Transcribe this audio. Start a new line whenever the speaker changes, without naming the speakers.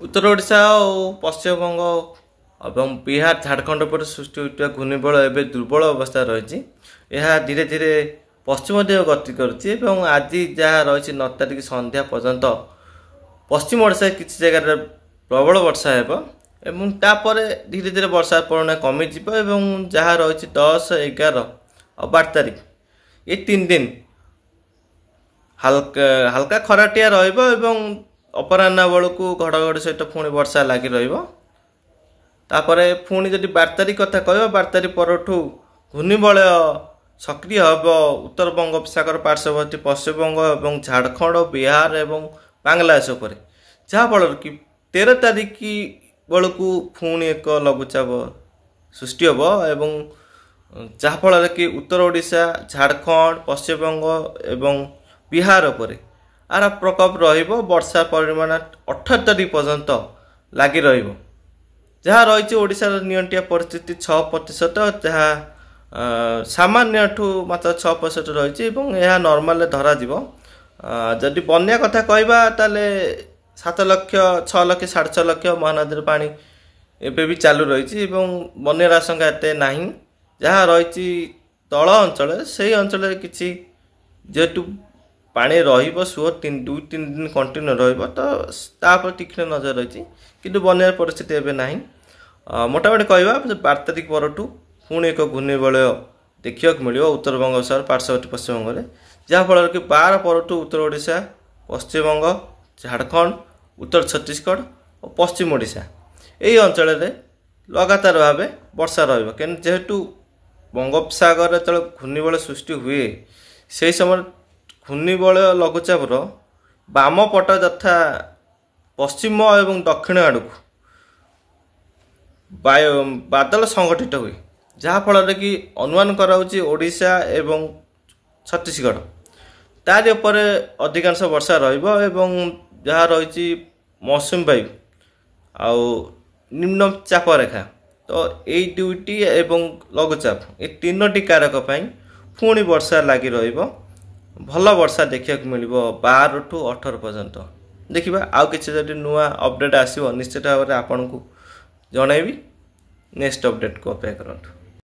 ଉତ୍ତର ଓଡ଼ିଶା ଓ ପଶ୍ଚିମବଙ୍ଗ ଏବଂ ବିହାର, ଝାଡ଼ଖଣ୍ଡ ଉପରେ ସୃଷ୍ଟି ହୋଇଥିବା ଘୂର୍ଣ୍ଣିବଳୟ ଏବେ ଦୁର୍ବଳ ଅବସ୍ଥାରେ ରହିଛି। ଏହା ଧୀରେ ଧୀରେ ପଶ୍ଚିମ ଦିଗ ଗତି କରୁଛି ଏବଂ ଆଜି ଯାହା ରହିଛି 9 ତାରିଖ ସନ୍ଧ୍ୟା ପର୍ଯ୍ୟନ୍ତ ପଶ୍ଚିମ ଓଡ଼ିଶାରେ କିଛି ଜାଗାରେ ପ୍ରବଳ ବର୍ଷା ହେବ ଏବଂ ତାପରେ ଧୀରେ ଧୀରେ ବର୍ଷା ପରିମାଣ କମିଯିବ। ଏବଂ ଯାହା ରହିଛି 10, 11 ଆଉ 12 ତାରିଖ ଏ 3 ଦିନ ହାଲକା ହାଲକା ଖରାଟିଆ ରହିବ ଏବଂ ଅପରାହ୍ନ ବେଳକୁ ଘଡ଼ଘଡ଼ି ସହିତ ପୁଣି ବର୍ଷା ଲାଗି ରହିବ। ତାପରେ ପୁଣି ଯଦି 12 ତାରିଖ କଥା କହିବା, 12 ତାରିଖ ପରଠୁ ଘୂର୍ଣ୍ଣିବଳୟ ସକ୍ରିୟ ହେବ ଉତ୍ତର ବଙ୍ଗୋପସାଗର ପାର୍ଶ୍ୱବର୍ତ୍ତୀ ପଶ୍ଚିମବଙ୍ଗ ଏବଂ ଝାଡ଼ଖଣ୍ଡ, ବିହାର ଏବଂ ବାଂଲାଦେଶ ଉପରେ, ଯାହାଫଳରେ କି 13 ତାରିଖ ବେଳକୁ ପୁଣି ଏକ ଲଘୁଚାପ ସୃଷ୍ଟି ହେବ ଏବଂ ଯାହାଫଳରେ କି ଉତ୍ତର ଓଡ଼ିଶା, ଝାଡ଼ଖଣ୍ଡ, ପଶ୍ଚିମବଙ୍ଗ ଏବଂ ବିହାର ଉପରେ ଆର ପ୍ରକୋପ ରହିବ। ବର୍ଷା ପରିମାଣ 18 ତାରିଖ ପର୍ଯ୍ୟନ୍ତ ଲାଗି ରହିବ। ଯାହା ରହିଛି ଓଡ଼ିଶାର ନିଅଣ୍ଟିଆ ପରିସ୍ଥିତି 6%, ଯାହା ସାମାନ୍ୟଠୁ ମାତ୍ର 6% ରହିଛି ଏବଂ ଏହା ନର୍ମାଲରେ ଧରାଯିବ। ଯଦି ବନ୍ୟା କଥା କହିବା ତାହେଲେ 7 ଲକ୍ଷ, 6 ଲକ୍ଷ, 6.5 ଲକ୍ଷ ମହାନଦୀର ପାଣି ଏବେ ବି ଚାଲୁ ରହିଛି ଏବଂ ବନ୍ୟାର ଆଶଙ୍କା ଏତେ ନାହିଁ। ଯାହା ରହିଛି ତଳ ଅଞ୍ଚଳରେ, ସେଇ ଅଞ୍ଚଳରେ କିଛି ଯେହେତୁ ପାଣି ରହିବ, ସୁଅ 2 3 ଦିନ କଣ୍ଟିନ୍ୟୁ ରହିବ, ତ ତାପରେ ତୀକ୍ଷ୍ଣ ନଜର ରହିଛି, କିନ୍ତୁ ବନ୍ୟାର ପରିସ୍ଥିତି ଏବେ ନାହିଁ। ମୋଟାମୋଟି କହିବା 12 ତାରିଖ ପରଠୁ ପୁଣି ଏକ ଘୂର୍ଣ୍ଣିବଳୟ ଦେଖିବାକୁ ମିଳିବ ଉତ୍ତର ବଙ୍ଗୋପସାଗର ପାର୍ଶ୍ୱବର୍ତ୍ତୀ ପଶ୍ଚିମବଙ୍ଗରେ, ଯାହାଫଳରେ କି 12 ପରଠୁ ଉତ୍ତର ଓଡ଼ିଶା, ପଶ୍ଚିମବଙ୍ଗ, ଝାଡ଼ଖଣ୍ଡ, ଉତ୍ତର ଛତିଶଗଡ଼ ଓ ପଶ୍ଚିମ ଓଡ଼ିଶା ଏହି ଅଞ୍ଚଳରେ ଲଗାତାର ଭାବେ ବର୍ଷା ରହିବ। କାହିଁକି ଯେହେତୁ ବଙ୍ଗୋପସାଗରରେ ଯେତେବେଳେ ଘୂର୍ଣ୍ଣିବଳୟ ସୃଷ୍ଟି ହୁଏ, ସେହି ସମୟରେ ଘୂର୍ଣ୍ଣିବଳୟ ଲଘୁଚାପର ବାମ ପଟ ଯଥା ପଶ୍ଚିମ ଏବଂ ଦକ୍ଷିଣ ଆଡ଼କୁ ବାୟୁ ବାଦଲ ସଂଗଠିତ ହୁଏ, ଯାହାଫଳରେ କି ଅନୁମାନ କରାଯାଉଛି ଓଡ଼ିଶା ଏବଂ ଛତିଶଗଡ଼ ତାରି ଉପରେ ଅଧିକାଂଶ ବର୍ଷା ରହିବ। ଏବଂ ଯାହା ରହିଛି ମୌସୁମୀ ବାୟୁ ଆଉ ନିମ୍ନ ଚାପ ରେଖା, ତ ଏଇ ଦୁଇଟି ଏବଂ ଲଘୁଚାପ ଏ ତିନୋଟି କାରକ ପାଇଁ ପୁଣି ବର୍ଷା ଲାଗି ରହିବ। ଭଲ ବର୍ଷା ଦେଖିବାକୁ ମିଳିବ 12ଠୁ 18 ପର୍ଯ୍ୟନ୍ତ। ଦେଖିବା ଆଉ କିଛି ଯଦି ନୂଆ ଅପଡ଼େଟ୍ ଆସିବ ନିଶ୍ଚିତ ଭାବରେ ଆପଣଙ୍କୁ ଜଣାଇବି। ନେକ୍ସଟ ଅପଡ଼େଟ୍କୁ ଅପେକ୍ଷା କରନ୍ତୁ।